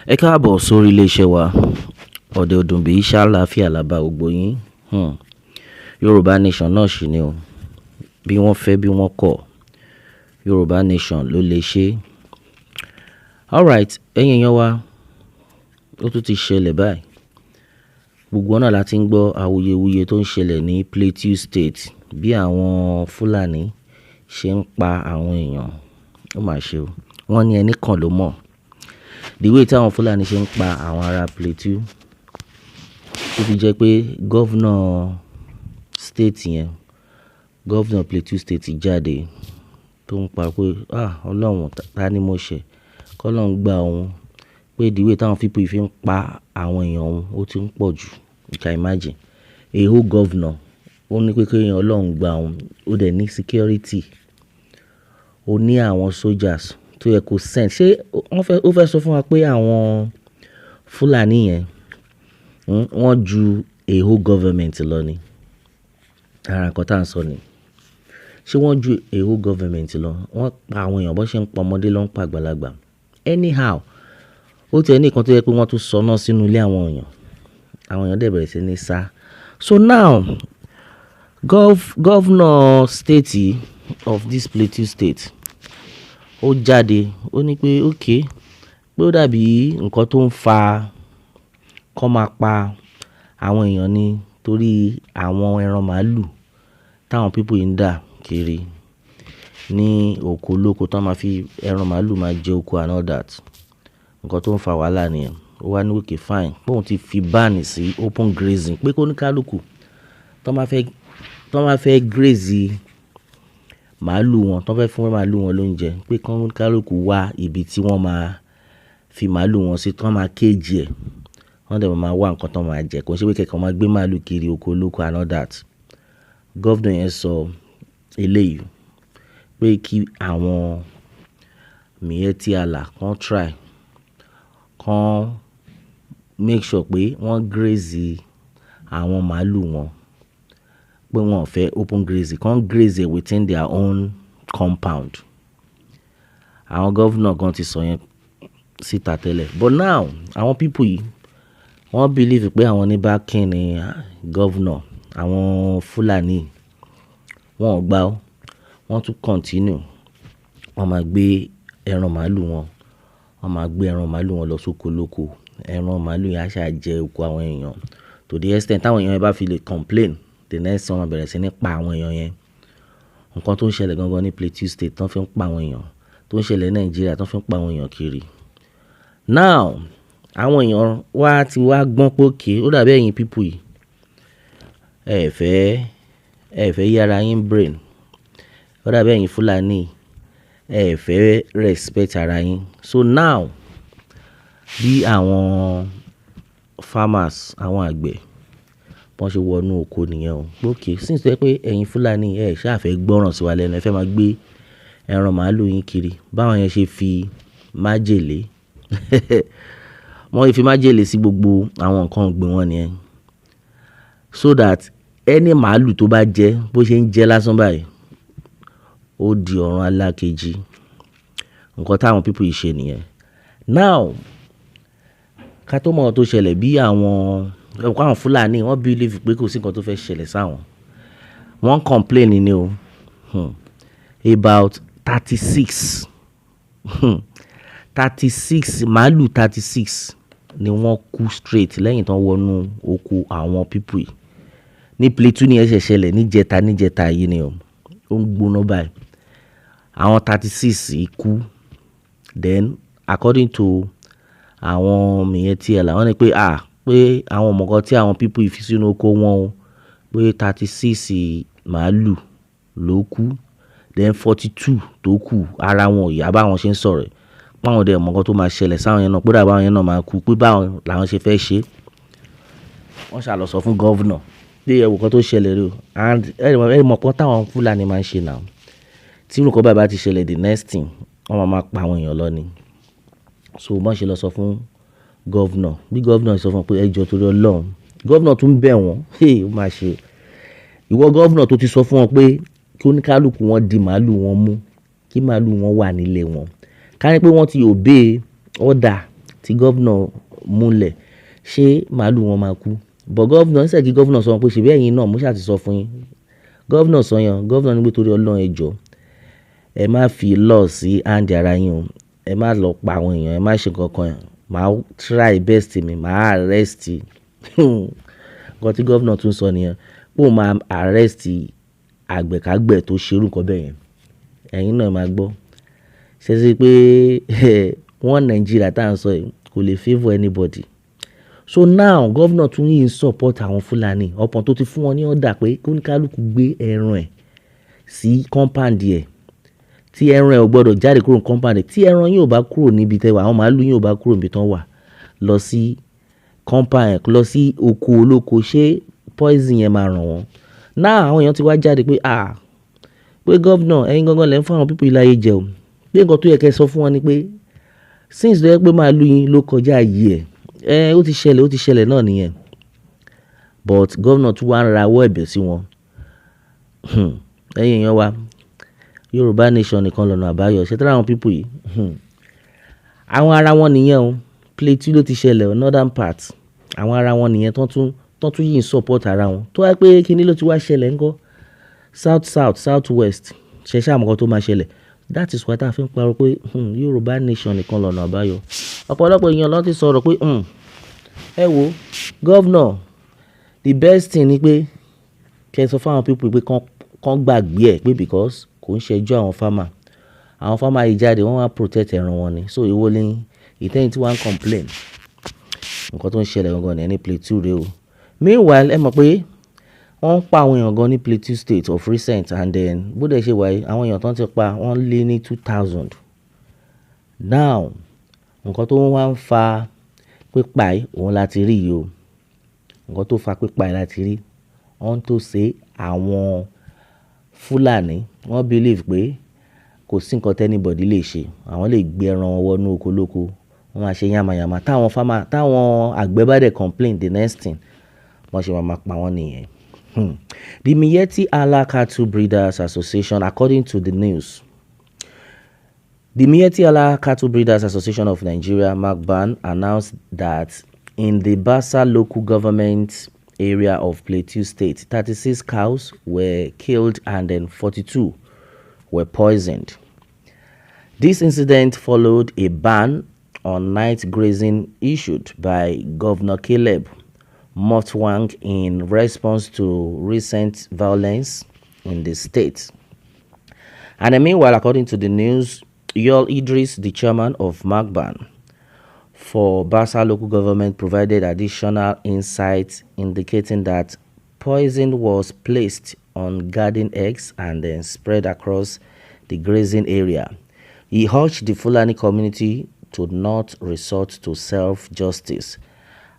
Ẹ káàbọ̀ sórí iléeṣẹ́ wa. Ọ̀dẹ̀ òdùnbí ṣáláfíà làbá gbogbo yín. Yorùbá Nation náà ṣì ni o. Bí wọ́n fẹ́ bí wọ́n kọ̀, Yorùbá Nation ló lè ṣe. Alright, ẹ̀yin èèyàn wa, ó tún ti ṣẹlẹ̀ báyìí. Gbogbo wa náà la ti ń gbọ́ awuyewuye tó ń ṣẹlẹ̀ ní Plateau State bí àwọn Fúlàní ṣe ń pa àwọn èèyàn. Ó mà ṣe o. Wọ́n ní ẹni kan ló mọ̀. The way tí àwọn Fúlàní ṣe ń pa àwọn ará Plateau, ó fi jẹ́ pé governor state yẹn, governor Plateau State jáde tó ń pa pé, "Ah, Ọlọ́run, ta ni mo ṣẹ̀? Kọ́ Ọlọ́run gba òun." Pé the way tí àwọn people yìí fi ń pa àwọn èèyàn òun, ó ti ń pọ̀ jù. You can imagine. A whole governor ó ní pé kí Ọlọ́run gba òun. Ó dẹ̀ ní security. Ó ní àwọn soldiers tó yẹ kó send. Ṣé wọ́n fẹ́, ó fẹ́ sọ fún wa pé àwọn Fúlàní yẹn, wọ́n ju a whole government lọ ni? Ara nǹkan tí à ń sọ ni. Ṣé wọ́n ju a whole government lọ? Wọ́n pa àwọn èèyàn bó ṣe ń pa ọmọdé ló ń pa àgbàlagbà. Anyhow, ó ti ẹ ní nǹkan tó jẹ́ pé wọ́n tún sọná sínú ilé àwọn èèyàn. Àwọn èèyàn dẹ̀ bẹ̀rẹ̀ sí ní sá. So now, governor state of this Plateau State ó jáde, ó ní pé okay, pé ó dàbí nǹkan tó ń fa kó máa pa àwọn èèyàn ni torí àwọn ẹran màlúù táwọn people yìí ń dà kiri ní oko lóko tó máa fi ẹran màlúù máa jẹ oko and all that. Nǹkan tó ń fa wàhálà nìyẹn. Ó wá ní okay fine, pé òun ti fi ban sí open grazing pé kó ní kálukú tó máa fẹ́ graze màlúù wọn, tó fẹ́ fún màlúù wọn lóúnjẹ, pé kó ní kálukú wá ibi tí wọ́n máa fi màlúù wọn sí, tí wọ́n máa cage ẹ̀. Wọ́n dẹ̀ máa wá nǹkan tó máa jẹ. Kò ṣe pé kí ẹ kan máa gbé màlúù kiri oko olóko and all that. Governor yẹn sọ eléyìí pé kí àwọn Miyetti Allah kan try, kan make sure pé wọ́n graze àwọn màlúù wọn, pé wọ́n ò fẹ́ open grazing, kan graze it within their own compound. Àwọn governor gan ti sọ yẹn síta tẹ́lẹ̀. But now àwọn people yìí wọ́n believe pé àwọn ní backing ní governor, àwọn Fúlàní wọ́n ò gbà ó. Wọ́n tún continue. Wọ́n máa gbé ẹran màlúù wọn, wọ́n máa gbé ẹran màlúù wọn lọ sóko olóko. Ẹran màlúù yẹn á ṣà jẹ oko àwọn èèyàn to the extent táwọn èèyàn yẹn bá fi lè complain, the next thing wọ́n máa bẹ̀rẹ̀ sí ní pa àwọn èèyàn yẹn. Nǹkan tó ń ṣẹlẹ̀ gangan ní Plateau State tó ń fi ń pa àwọn èèyàn, tó ń ṣẹlẹ̀ ní Nàìjíríà tó ń fi ń pa àwọn èèyàn kiri. Now, àwọn èèyàn wá ti wá gbọ́n pé okay, ó dàbí ẹ̀yin people yìí. Ẹ fẹ́ yára yín brain. Ó dàbí ẹ̀yin Fúlàní, ẹ fẹ́ respect ara yín. So now, bí àwọn farmers, àwọn àgbẹ̀, bọ́n ṣe wọnú oko nìyẹn o. Pé okay, since tó jẹ́ pé ẹ̀yin Fúlàní ẹ ṣá fẹ́ gbọ́ràn sí wa lẹ́nu, ẹ fẹ́ máa gbé ẹran màlúù yín kiri. Báwọn yẹn ṣe fi májèlé, wọ́n fi májèlé sí gbogbo àwọn nǹkan ọ̀gbìn wọn nìyẹn. So that any màlúù tó bá jẹ, bó ṣe ń jẹ lásán báyìí, ó di ọ̀run alákejì. Nǹkan táwọn people yìí ṣe nìyẹn. Now, ká tó mọ̀ nǹkan tó ṣẹlẹ̀ bí àwọn, ẹ mọ̀ pé àwọn Fúlàní wọ́n believe pé kò sí nǹkan tó fẹ́ ṣẹlẹ̀ sáwọn. Wọ́n complain ni o. About 36, 36 màlúù, 36 ni wọ́n kú straight lẹ́yìn tí wọ́n wọnú oko àwọn people yìí. Ní Plateau ní ẹ ṣẹ̀ ṣẹlẹ̀ níjẹta níjẹta yìí ni o. Ó ń gbóná báyìí. Àwọn 36 yìí kú. Then according to àwọn Miyetti Allah, wọ́n ní pé à, pé àwọn ò mọ̀ nǹkan tí àwọn people yìí fi sínú oko wọn o. Pé 36 màlúù ló kú. Then 42 tó kù ara wọn ò yá bá wọn ṣe ń sọ̀rọ̀. Pé àwọn dẹ̀ mọ̀ nǹkan tó máa ṣẹlẹ̀ sáwọn yẹn náà, pé dàbí àwọn yẹn náà máa kú, pé báwọn làwọn ṣe fẹ́ ṣe. Wọ́n ṣà lọ sọ fún governor pé ẹ wo nǹkan tó ṣẹlẹ̀ rí o. And ẹ mọ̀ nǹkan táwọn Fúlàní máa ń ṣe now. Tí irú nǹkan báyìí bá ti ṣẹlẹ̀, the next thing wọ́n máa máa pa àwọn èèyàn lọ ni. So bọ́n ṣe lọ sọ fún governor. Bí governor ṣe sọ fún wọn pé ẹ jọ torí Ọlọ́run. Governor tún bẹ̀ wọ́n. Hey, ó máa ṣe. Ìwọ governor tó ti sọ fún wọn pé kí oníkálukú wọn di màlúù wọn mú, kí màlúù wọn wà nílé wọn. Ká ní pé wọ́n ti obey order tí tí governor múlẹ̀, ṣé màálù wọn máa kú? But governor, instead kí governor sọ pé ṣèbí ẹ̀yin náà mo ṣáà ti sọ fún yín. Governor sọ yẹn, governor ní pé torí Ọlọ́run, ẹ jọ̀ọ́, ẹ má fi law sí hand ara yín o. Ẹ má lọ pa àwọn èèyàn, ẹ má ṣe nǹkan kan. Màá try best mi, màá arrest. Nǹkan tí governor tún sọ nìyẹn, pé òun máa arrest àgbẹ̀kágbẹ̀ tó ṣe irú nǹkan bẹ́ẹ̀ yẹn. Ẹ̀yin náà máa gbọ́. Ṣé ṣe pé one Nigeria tí à ń sọ yìí kò lè favour anybody. So now governor tún yìí ń support àwọn Fulani upon tó ti fún wọn ní order pé kí oníkálukú gbé ẹran ẹ̀ sí compound ẹ̀, tí ẹran ẹ̀ ò gbọdọ̀ jáde kúrò ní compound ẹ̀. Tí ẹran yín ò bá kúrò níbi tẹ́ wà, àwọn màálù yín ò bá kúrò níbi tán wà lọ sí compound ẹ̀, lọ sí oko olóko, ṣé poison yẹn máa ràn wọ́n? Now àwọn èèyàn ti wá jáde pé, ah, pé governor, ẹ̀yin gangan lẹ ń fún àwọn people yìí láyé jẹ o. Pé nǹkan tó yẹ kí ẹ sọ fún wọn ni pé since tó jẹ́ pé màálù yín ló kọjá ààyè ẹ̀, ó ti ṣẹlẹ̀, ó ti ṣẹlẹ̀ náà nìyẹn. But governor tún wá ń rawọ́ ẹ̀bẹ̀ sí wọn. Ẹ̀yin èèyàn wa, Yorùbá nation nìkan lọ̀nà àbáyọ. Ṣé tí àwọn people yìí? Àwọn ara wọn nìyẹn o. Plateau ló ti ṣẹlẹ̀ o, northern part. Àwọn ara wọn nìyẹn tó tún yìí ń support ara wọn. Tó wá pé kíní ló ti wá ṣẹlẹ̀ ńkọ́? South south, south west. Ṣé ṣá mọ̀ nǹkan tó máa ṣẹlẹ̀? That is why tí a fi ń pariwo pé Yorùbá nation nìkan lọ̀nà àbáyọ. Ọ̀pọ̀lọpọ̀ èèyàn ló ti sọ̀rọ̀ pé ẹ wo governor, the best thing ni pé kí ẹ sọ fún àwọn people pé kán gbàgbé ẹ̀, pé because kò ń ṣe ẹjọ́ àwọn farmer. Àwọn farmer yìí jáde, wọ́n wá protect ẹran wọn ni. So èwo ni ìtẹ́yìn tí wọ́n ń complain? Nǹkan tó ń ṣẹlẹ̀ gangan ní Plateau rè o. Meanwhile, ẹ mọ̀ pé wọ́n ń pa àwọn èèyàn gan ní Plateau State of recent, and then bó dẹ̀ ṣe wà yìí, àwọn èèyàn tó ń ti pa wọ́n lé ní 2,000. Now, nǹkan tó wá ń fa pípa yìí, òun la ti rí yìí o. Nǹkan tó fa pípa yìí la ti rí. Wọ́n tó ṣe àwọn Fúlàní, wọ́n believe pé kò sí nǹkan tí anybody lè ṣe. Àwọn lè gbé ẹran wọn wọnú oko lóko, wọ́n máa ṣe yàmàyàmà. Táwọn farmer, táwọn àgbẹ̀ bá dẹ̀ complain, the next thing, wọ́n ṣe máa ma pa wọ́n nìyẹn. The Miyetti Allah Cattle Breeders Association, according to the news, the Miyetti Allah Cattle Breeders Association of Nigeria, MACBAN, announced that in the Bassa local government area of Plateau State, 36 cows were killed and then 42 were poisoned. This incident followed a ban on night grazing issued by Governor Caleb Mutfwang in response to recent violence in the state. And then meanwhile, according to the news, Yul Idris, the chairman of MACBAN for Bassa local government, provided additional insight indicating that poison was placed on garden eggs and then spread across the grazing area. He urged the Fulani community to not resort to self-justice.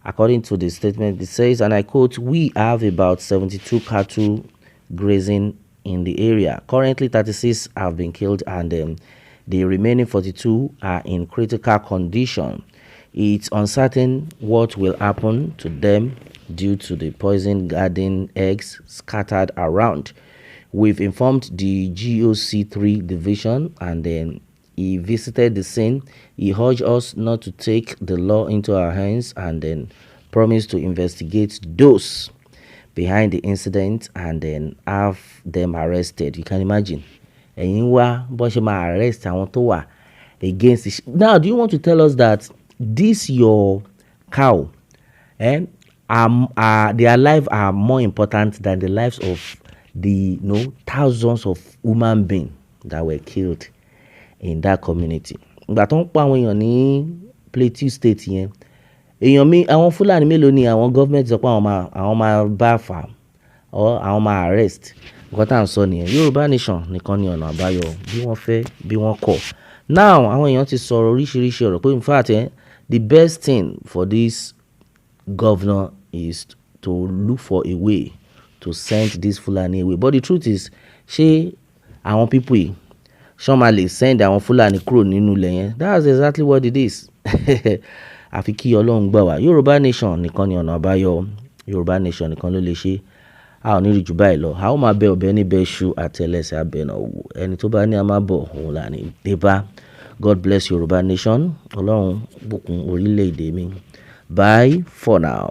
According to the statement, it says, and I quote, "We have about 72 cattle grazing in the area. Currently, 36 have been killed and the remaining 42 are in critical condition. It's uncertain what will happen to them due to the poison garden eggs scattered around. We've informed the GOC3 division and then he visited the scene. He urged us not to take the law into our hands and then promised to investigate those behind the incident and then have them arrested." You can imagine. Ẹ̀yin wá bó ṣe máa arrest àwọn tó wà against it. Now, do you want to tell us that this your cow, eh, are their life are more important than the lives of the thousands of human beings that were killed in that community? Ìgbà tó ń pa àwọn èèyàn ní Plateau State yẹn, èèyàn mi, àwọn Fúlàní mélòó ni àwọn government sọ pé àwọn máa bá fà or àwọn máa arrest? Nǹkan tí à ń sọ nìyẹn. Yorùbá nation nìkan ni ọ̀nà àbáyọ, bí wọ́n fẹ́ bí wọ́n kọ̀. Now, àwọn èèyàn ti sọ̀rọ̀ oríṣiríṣi ọ̀rọ̀ pé in fact, the best thing for this governor is to look for a way to send this Fulani away. But the truth is, ṣé àwọn people yìí, ṣé wọ́n máa lè send àwọn Fulani kúrò nínú ilẹ̀ yẹn? That's exactly what it is. Àfi kí Ọlọ́run gbà wá. Yorùbá nation nìkan ni ọ̀nà àbáyọ. Yorùbá nation nìkan ló lè ṣe. A ò ní rí ju báyìí lọ. A ó máa bẹ ọ̀bẹ ní bẹ iṣu, àtẹlẹsẹ̀ abẹ náà wò. Ẹni tó bá ní a máa bọ̀, òun là ní dé bá. God bless Yorùbá nation. Ọlọ́run bùkún orílẹ̀-èdè mi. Bye for now.